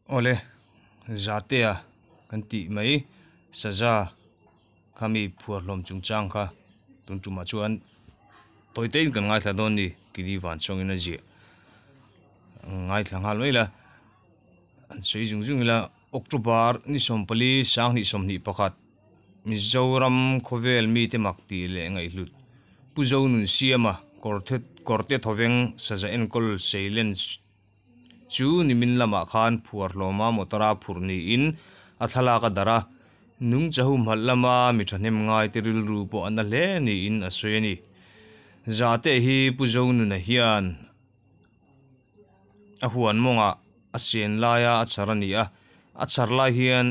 Awle, Zatea kan tih mai saza kha mi phuar hlawm chungchang kha tun tumah chuan tawi tein kan ngaithla dawn ni Kili van chawngin a ziah ngaithla nghal mai la an sawi zung zung ila October ni 14 2021 Mizoram khawvel mite mak tih leh ngaihhlut Pu Zonunsiama Kawrte Thawveng saza enkawl Seilen Chu nimin lamah khan phuar hlawma motor-a phurh niin a thlalak a darh a, nungcha humhalh lama mi thahnem ngaite rilru pawh a na hle niin a sawi a ni. Zate hi Pu Zonuna hian a huan mawngah a sen laia a chhar a ni a, a chhar lai hian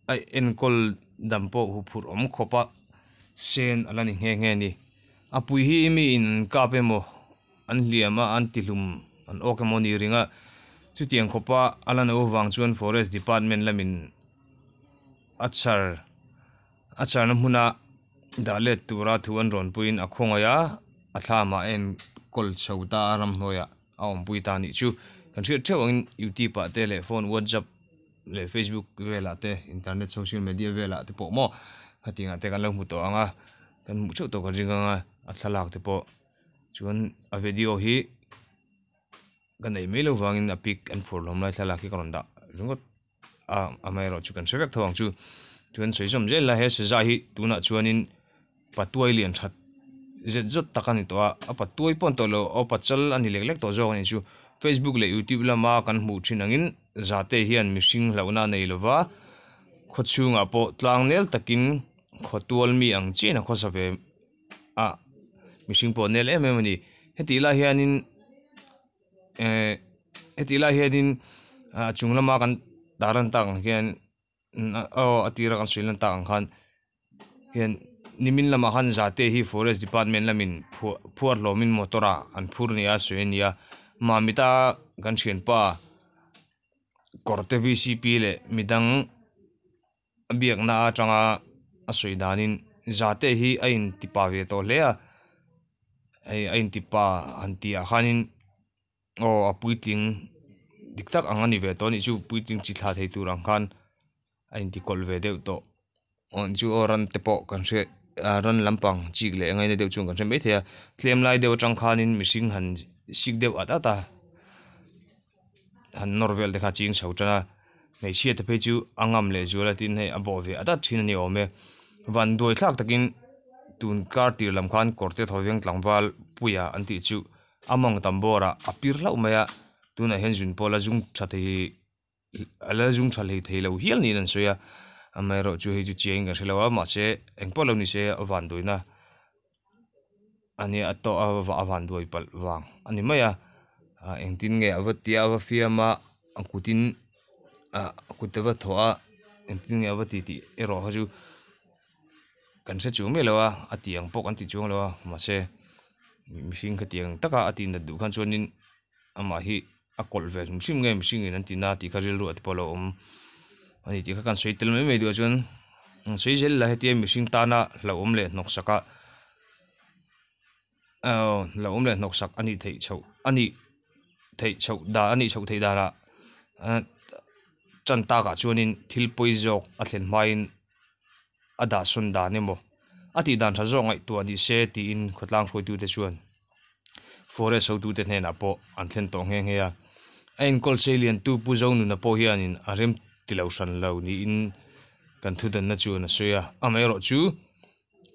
a enkawl dam pawh huphurh awm khawp a sen a la ni nghe nghe a ni. A pui hi mi in an kap emaw An hliam a, an tihlum an awk emaw ni ring a, chutiang khawpa a la no vang chuan Forest Department lamin a chhar a chharna hmuna dah let tura thu an rawn puiin a khawngaih a, a thlamah a enkawl chho ta a, ramhnuaiah a awmpui ta anih chu. Kan hriat theuh angin YouTube ah te leh phone WhatsApp leh Facebook velah te internet social media velah te pawh maw khatiangah te kan lo hmu tawh ang a, kan hmuh theuh tawh kan ring ang a, a thlalak te pawh. Chuan a video hi ka neih mai loh vangin a pic an phur hlawm lai thlalak hi ka rawn dah ringawt a amaherawh chu kan hre vek tho ang chu chuan sawi zawm zel la he saza hi tunah chuanin patuai lian that zet zawt tak a ni tawh a a patuai pawh a ni tawh lo aw pachal a ni lek lek tawh zawk a ni chu facebook leh youtube lama kan hmuh thin angin zate hian mihring hlauhna a nei lova khawchhungah pawh tlang nel takin khawtual mi ang chiahin a khawsa ve. ah mihring pawh nel em em a ni hetih lai hianin eh hetih lai hianin ah a chung lama kan tar lan tak ang hian aw a tira kan sawi lan tak ang khan hian nimin lamah khan zate hi forest department lamin phuah phuar hlawmin motor ah an phur nia sawi a ni a mamita kan thianpa kawrte V C P leh midang. A biakna atanga a sawi danin zate hi a intipa ve tawh hle a hei a intipa han tih ah khanin aw a puitling dik tak ang a ni ve tawh a nih chu puitling chi thla thei tur ang khan a intikawlh ve deuh tawh aw chu aw ran te pawh kan hriat ah ran lampang chik leh ngaina deuh chuan kan hre maithei a tlem lai deuh atang khanin mihring han sik deuh at at a. han nawr vel te kha ching chho tan a hmeichhia te phei chu a ngam leh zual a tin hei a bawh ve at at thin a ni awm e van duai thlak takin tun kar tir lam khan kawr te thawveng tlangval puia an tih chu a mawng tam bawr ah a pir hlauh mai a tunah hian zun pawh la zung tha thei a la zung tha hlei thei lo hial niin an sawi a amaherawh chu hei chu chiang in kan hre lo a mahse engpawh lo ni se a van duaina. A nia a tawh a a van duai palh vang a ni mai a ah engtin nge a va tia a va fiam a a kutin ah a kut a va thawh a engtin nge a va ti tih erawh kha chu kan hre chuang miah lo a a tih ang pawh kan ti chuang lo a mahse mihring khatiang taka a tih nat duh khan chuanin amah hi a kawlh ve hrim hrim nge mihring in an ti na tih kha rilru ah te pawh a lo awm a ni tih kha kan sawi tel mai mai duh ah chuan an sawi zel la hetia mihring tana hlauhawm leh hnawksak a aw hlauhawm leh hnawksak a nih theih chhoh a nih theih chhoh dan a nih chhoh theih danah ah tan takah chuanin thil pawi zawk a thlen hmain a dah sawn dan emaw a tih dan tha zawk ngaihtuah ni se tiin khawtlang hruaitute chuan forest hotute hnenah pawh an thlen tawh nghe nghe a. A enkawl sei liantu Pu Zonuna pawh hianin a rem ti lo hran lo niin kan thudanna chuan a sawi a, amaherawhchu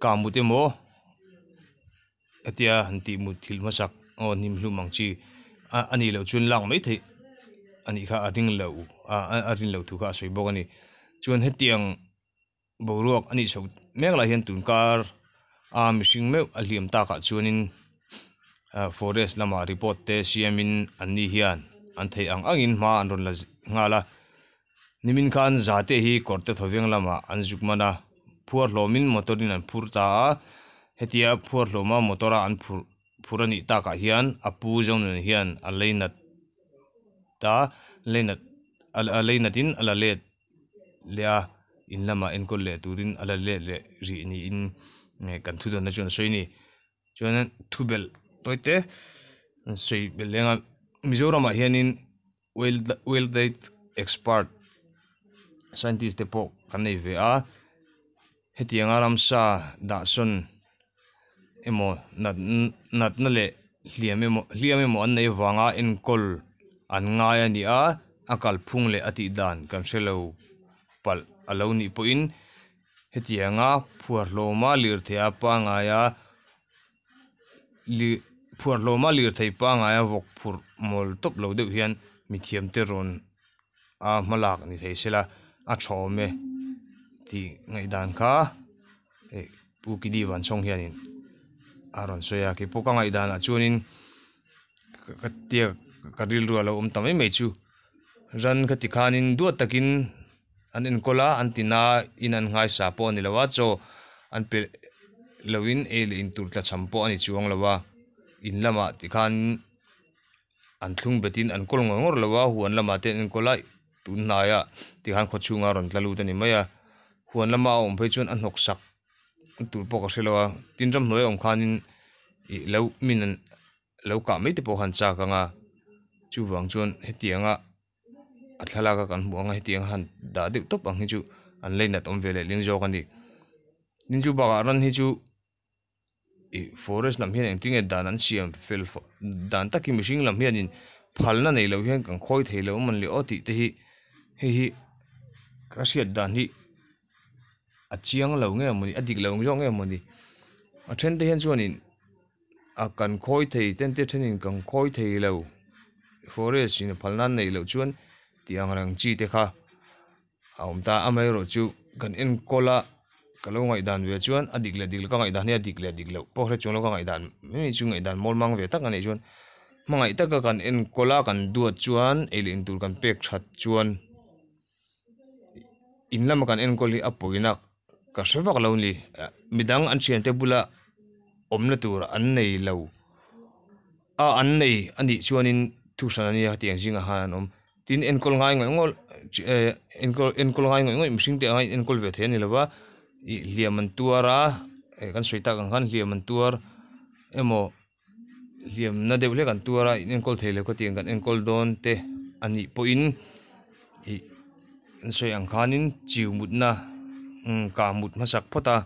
kamut emaw hetia han tih mut thil hmasak aw hnim hlum ang chi a a nih loh chuan lak mai theih a nih kha a ring lo a a rin loh thu kha a sawi bawk a ni. Chuan hetiang boruak a nih chhoh mek lai hian tun kar a mihring meuh a hliam takah chuanin ah forest lamah report te siamin an ni hian an theih ang angin hma an rawn la nghal a. Nimin khan zate hi kawrte thawveng lamah an zuk man a, phuar hlawmin motor in an phur ta a, hetia phuar hlawma motor a an phurh phur a nih takah hian a pu Zonun hian a leinat ta leinat a leinat in a la let leh a, in lamah enkawl leh turin a la let leh rih niin kan thudawnna chuan a sawi a ni. Chuanin thu belh tawi te an sawi belh leng a Mizoramah hianin wild wildlife. Expert scientist te pawh kan nei ve a, hetianga ramsa dahsawn emaw nat natna leh hliam emaw hliam emaw an neih avanga enkawl an ngai a ni a, a kalphung leh a tih dan kan hre lo palh a lo nih pawhin hetianga phuar hlawma lirthei a pangaia Lih phuar hlawma lirthei pangaia vawk phurh mawl tawp lo deuh hian mithiam te rawn a hma lak ni thei sela a tha awm e tih ngaihdan kha eh Pu Kidi Vanchhawng hianin a rawn sawi a keipawh ka ngaihdanah chuanin ka tia ka rilru a lo awm ta mai mai chu ran ka ti khanin duat takin An enkawl a, an tina in an nghaisa pawh a ni lo a, chaw an pe loin ei leh in tur tlachham pawh a ni chuang lo a, in lamah tikhan an thlung betin an kawl ngawr ngawr lo a, huan lamah te an enkawl a, tun hnaiah tikhan khaw chhunga rawn tla lut a ni mai a, huan lama a awm phei chuan a hnawk sak tur pawh ka hre lo a, tin ramhnuai a awm khanin ih lo min an lo kah mai te pawh kha an chak ang a, chuvang chuan hetianga. a thlalak a kan hmuh ang a hetiang han dah deuh tawp ang hi chu an leinat awm ve leh ling zawk a ni tin chu bakah ran hi chu ih forest lam hian engtin nge dan an siam fel dan takin mihring lam hianin phalna nei lo hian kan khawi thei lo a mawn le aw tih te hi hei hi ka hriat dan hi a chiang lo nge mawni a dik lo zawk nge mawni a then te hian chuanin. A kan khawi thei ten te thenin kan khawi thei lo forest in a phal nan neih loh chuan tih ang reng chi te kha a awm ta amaherawh chu kan enkawl a ka lo ngaihdan ve chuan a dik leh dik loh ka ngaihdan hi a dik leh dik loh pawh hre chuang lo ka ngaihdan mai mai chu ngaihdan mawl mang ve tak a nih chuan hmangaih taka kan enkawl a kan duat chuan ei leh in tur kan pek that chuan. In lama kan enkawl hi a pawina ka hre vak lo a ni midang an thiante bula awmna tur an nei lo a an nei a nih chuanin thuhran a nia hetiang zingah khan an awm tin enkawl ngai ngawih ngawih eh enkawl enkawl ngai ngawih ngawih mihring te anga enkawl ve thei a ni lo va ih hliam an tuar a eh kan sawi tak ang khan hliam an tuar emaw. Hliamna deuh hlek an tuar a in enkawl thei lo kha tiang kan enkawl dawn te a nih pawhin ih an sawi ang khanin chiu mutna kah mut hmasak phawt a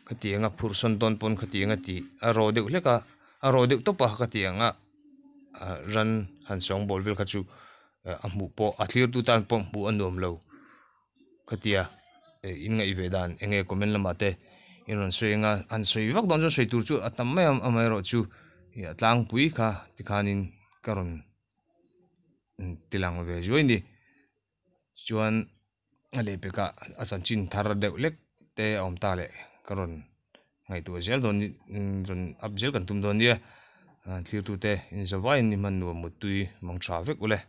khatiang a phurh sawn dawn pawn khatiang a tih a raw deuh hlek a a raw deuh tawp a khatiang a ran han sawngbawl vel kha chu a hmuh pawh a thlir tu tan pawh hmuh a nuam lo. Khatia eh in ngaih ve dan eng nge comment lamah te in rawn sawi anga han sawi vak dawn chuan sawi tur chu a tam mai a amaherawh chu ih a tlangpui kha tikhanin ka rawn tilang ve zuai a ni chuan a lehpekah a chanchin thar deuh lek te a awm ta leh ka rawn ngaihtuah zel dawn rawn up zel kan tum dawn nia thlir tute in zavaiin ni hman nuam muttui mang tha vek ule.